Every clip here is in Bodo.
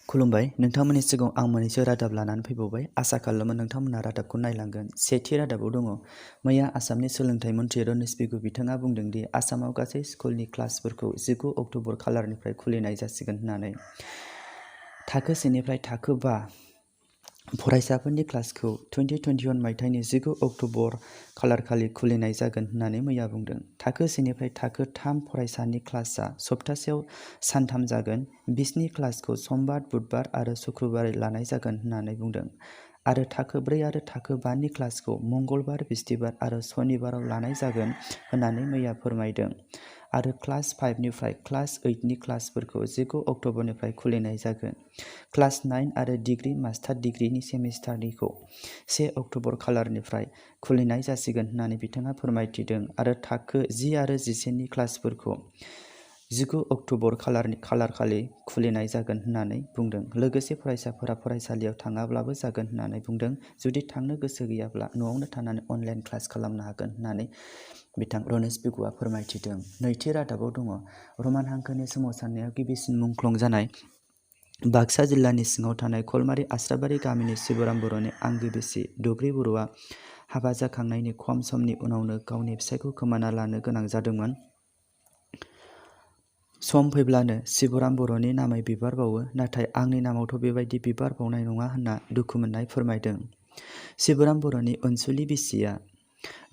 खुलुमबाय नोंथांमोननि सिगाङाव आं मोननैसो रादाब लानानै फैबावबाय आसा खालामो नोंथांमोना रादाबखौ नायलांगोन। सेथि रादाबाव दङ मैया आसामनि सोलोंथाइ मन्थ्रि रमेश बिगु बिथाङा बुंदों दि आसामाव गासै स्कुलनि क्लासफोरखौ 19 अक्ट'बर खालारनिफ्राय खुलिनाय जासिगोन होननानै। थाखो 1 निफ्राय थाखो 5 फरायसाफोरनि क्लासखौ 2021 मायथाइनि 19 अक्ट'बर खालारखालि खुलिनाय जागोन होननानै मैया बुंदों। थाखो 1 निफ्राय थाखो 3 फरायसानि क्लासआ सप्तासेयाव सानथाम जागोन। बिसोरनि क्लासखौ समबार, बुधबार आरो शुक्रबारै लानाय जागोन होननानै बुंदों आरो थाखो 4 आरो थाखो 5 नि क्लासखौ मंगलबार, बिस्तिबार आरो सनिबाराव लानाय जागोन होननानै मैया फोरमायदों आरो क्लास 5 निफ्राय क्लास 8 नि क्लासफोरखौ 19 अक्ट'बरनिफ्राय खुलिनाय जागोन। क्लास 9 आरो डिग्री मास्टार डिग्रीनि सेमिस्टारनिखौ 1 अक्ट'बर खालारनिफ्राय खुलिनाय जासिगोन होननानै बिथाङा फोरमायथिदों आरो थाखो 10 आरो 11 नि क्लासफोरखौ 19 अक्ट'बर खालारखालि खुलिनाय जागोन होननानै बुंदों। लोगोसे फरायसाफोरा फरायसालियाव थाङाब्लाबो जागोन होननानै बुंदों। जुदि थांनो गोसो गैयाब्ला न'आवनो थानानै अनलाइन क्लास खालामनो हागोन होननानै बिथां रमेश बिगुआ फोरमायथिदों। नैथि रादाबाव दङ रमान हांखोनि सोमावसारनायाव गिबिसिन मुंख्लं जानाय बाक्सा जिल्लानि सिङाव थानाय खलमारि आस्राबारि गामिनि शिबराम बर'नि आंगो बिसि दुब्रि बर'आ हाबा जाखांनायनि खम समनि उनावनो गावनि फिसायखौ खोमाना लानो गोनां जादोंमोन। सम फैब्लानो शिबराम बर'नि नामै बिबार बावो, नाथाय आंनि नामावथ' बेबायदि बिबार बावनाय नङा होनना दुखु मोननाय फोरमायदों शिबराम बर'नि अनसुलि बिसिया।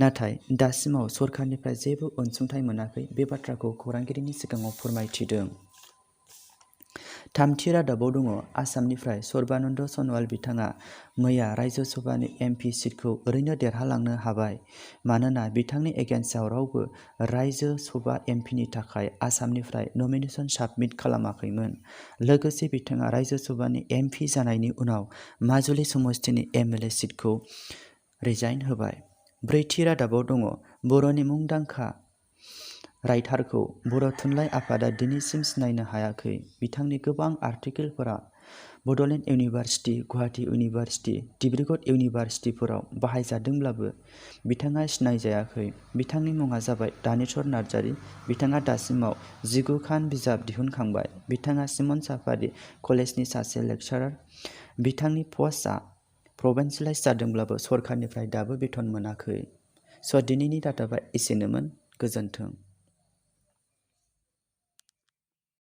नाथाय दासिमाव सरकारनिफ्राय जेबो अनसुंथाइ मोनाखै, बे बाथ्राखौ खौरांगिरिनि सिगाङाव फोरमायथिदों। थामथि रादाबाव दङ आसामनिफ्राय सर्बानन्द सन'वाल बिथाङा मैया राज्य सभानि एमपि सिटखौ ओरैनो देरहालांनो हाबाय मानोना बिथांनि एगेन्स्टआव रावबो राज्य सभा एमपिनि थाखाय आसामनिफ्राय नमिनेशन साबमिट खालामाखैमोन। लोगोसे बिथाङा राज्य सभानि एमपि जानायनि उनाव माजुलि समस्तिनि एमएलए सिटखौ रिजाइन होबाय। ब्रैथि रादाबाव दङ बर'नि मुंदांखा राइटारखौ बर' थुनलाइ आफादा दिनैसिम सिनायनो हायाखै। बिथांनि गोबां आर्टिकेलफोरा बड'लेण्ड इउनिभार्सिटि, गुवाहाटी इउनिभार्सिटि, डिब्रुगड़ इउनिभार्सिटिफोराव बाहायजादोंब्लाबो बिथाङा सिनायजायाखै। बिथांनि मुङा जाबाय दानेश्वर नार्जारी। बिथाङा दासिमाव 19 खान बिजाब दिहुनखांबाय। बिथाङा सिमन साफारि कलेजनि सासे लेक्सारार। बिथांनि पस्टआ प्रभिन्सियेलाइज जादोंब्लाबो सरकारनिफ्राय दाबो बेथन मोनाखै। दिनैनि रादाबा एसेनोमोन। गोजोन्थों।